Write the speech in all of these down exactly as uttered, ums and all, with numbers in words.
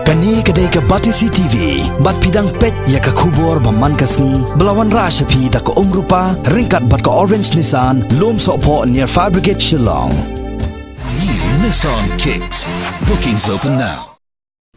Kane ka dei ka Batesi T V, bad phi dang peit ïa ka khubor ba man ka sngi, ba la wanrah sha phi da ka Umrupa, ryngkat bad ka Orange Nissan, Lum Sohphoh near Fire Brigade Shillong. New Nissan Kicks. Bookings open now.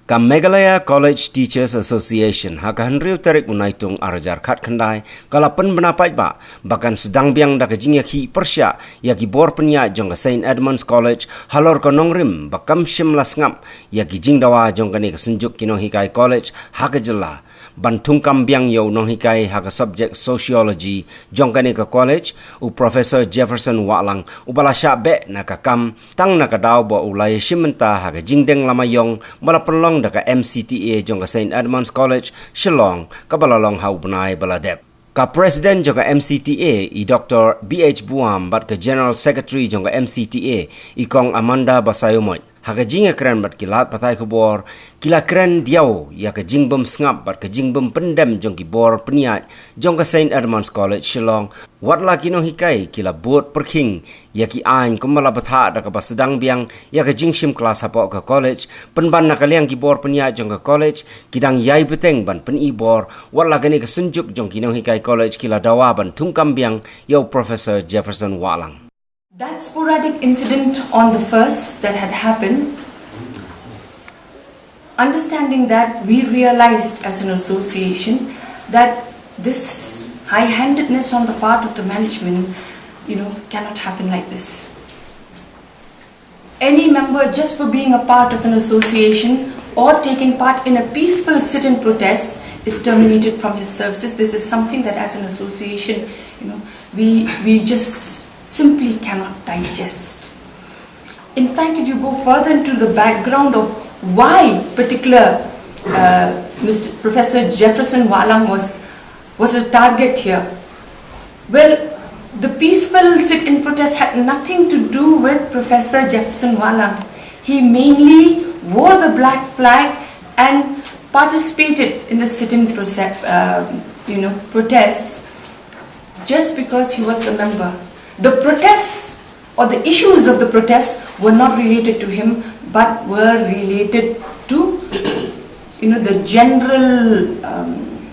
Ka Meghalaya College Teachers Association, ha ka hynriew tarik u Naitung ar hajar khatkhyndai, ka la pynbna paidbah ba kan sdang biang da ka jingïakhih pyrshah ïa ki bor pynïaid jong ka Saint Edmund's College halor ka nongrim ba kam shym la sngap ïa ki jingdawa jong kane ka synjuk ki nonghikai college ha ka jylla. Ban thungkam biang ïa u nonghikai ha ka subject Sociology jong kane ka college, u Professor Jefferson Wahlang, uba la shah beh na ka kam tang na ka daw ba u la ïashim bynta ha ka jingdeng lama ïong ba la pynlong da ka M C T A jong ka Saint Edmund's College, Shillong, kaba la long ha u bnai ba la dep. Ka President jong ka M C T A, i Doctor B H Buam, bad ka General Secretary jong ka M C T A, i Kong Amanda Basaiawmoit, ha ka jingïakren bad ki lad pathai khubor, ki la kren diaw ïa ka jingbym sngap bad ka jingbym pyndem jong ki bor pynïaid jong ka Saint Edmund's College, Shillong. Wat la ki nonghikai ki la bud pyrkhing ïa ki aiñ kumba la bthah da kaba sdang biang ïa ka jingshim klas hapoh ka college, pynban na ka liang ki bor pynïaid jong ka college ki dang ïai bteng ban pyni bor, wat la kane ka synjuk jong ki nonghikai college ki la dawa ban thungkam biang ïa u Professor Jefferson Wahlang. That sporadic incident on the first that had happened, understanding that, we realized as an association that this high-handedness on the part of the management, you know, cannot happen like this. Any member, just for being a part of an association or taking part in a peaceful sit-in protest, is terminated from his services. This is something that, as an association, you know, we, we just simply cannot digest. In fact, if you go further into the background of why particular, uh, Mister Professor Jefferson Wahlang was, was a target here, well, the peaceful sit-in protest had nothing to do with Professor Jefferson Wahlang. He mainly wore the black flag and participated in the sit-in proce-, uh, you know, protests just because he was a member. The protests or the issues of the protests were not related to him, but were related to, you know, the general, um,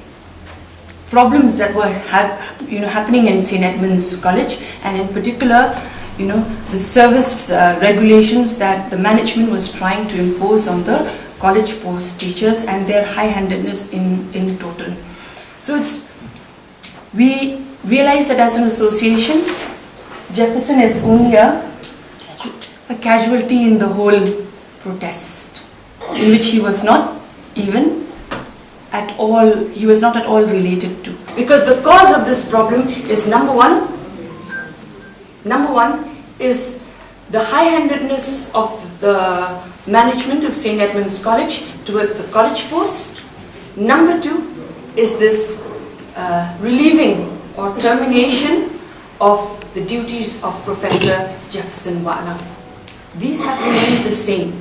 problems that were hap-, you know, happening in Saint Edmund's College, and in particular, you know, the service, uh, regulations that the management was trying to impose on the college post teachers and their high-handedness in, in total. So it's, we realize that as an association, Jefferson is only a, a casualty in the whole protest, in which he was not even at all, he was not at all related to. Because the cause of this problem is, number one, number one is the high-handedness of the management of Saint Edmund's College towards the college post. Number two is this, uh, relieving or termination of the duties of Professor Jefferson Wahlang. These have remained the same.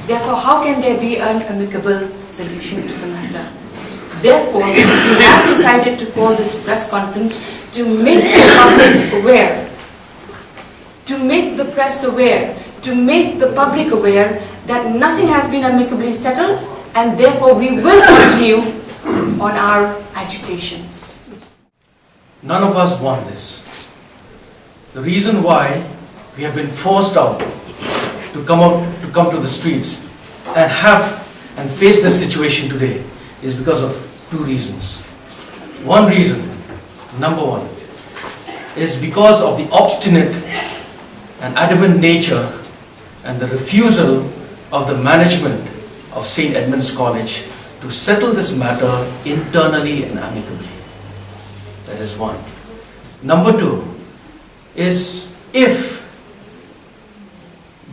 Therefore, how can there be an amicable solution to the matter? Therefore, we have decided to call this press conference to make the public aware, to make the press aware, to make the public aware that nothing has been amicably settled, and therefore we will continue on our agitations. None of us want this. The reason why we have been forced out to come out, to come to the streets and have and face this situation today is because of two reasons. One reason, number one, is because of the obstinate and adamant nature and the refusal of the management of Saint Edmund's College to settle this matter internally and amicably. That is one. Number two is, if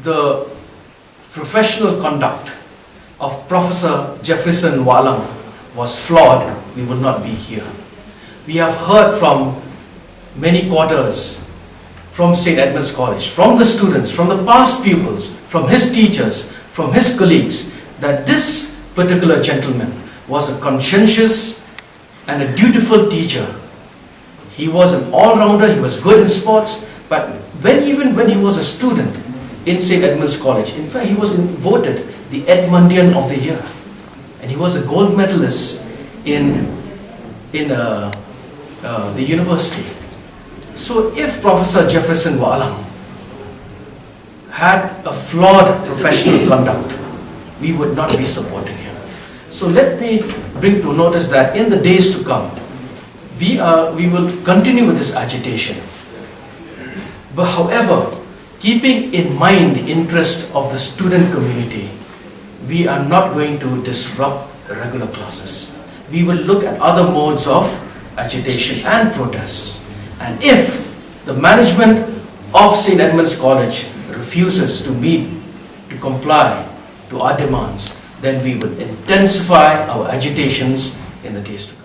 the professional conduct of Professor Jefferson Wahlang was flawed, we will not be here. We have heard from many quarters, from Saint Edmund's College, from the students, from the past pupils, from his teachers, from his colleagues, that this particular gentleman was a conscientious and a dutiful teacher. He was an all-rounder, he was good in sports, but when, even when he was a student in Saint Edmund's College, in fact, he was voted the Edmundian of the Year. And he was a gold medalist in, in uh, uh, the university. So if Professor Jefferson Walam had a flawed professional conduct, we would not be supporting him. So let me bring to notice that in the days to come, we, are, we will continue with this agitation. But however, keeping in mind the interest of the student community, we are not going to disrupt regular classes. We will look at other modes of agitation and protest. And if the management of Saint Edmund's College refuses to meet, to comply to our demands, then we will intensify our agitations in the days to come.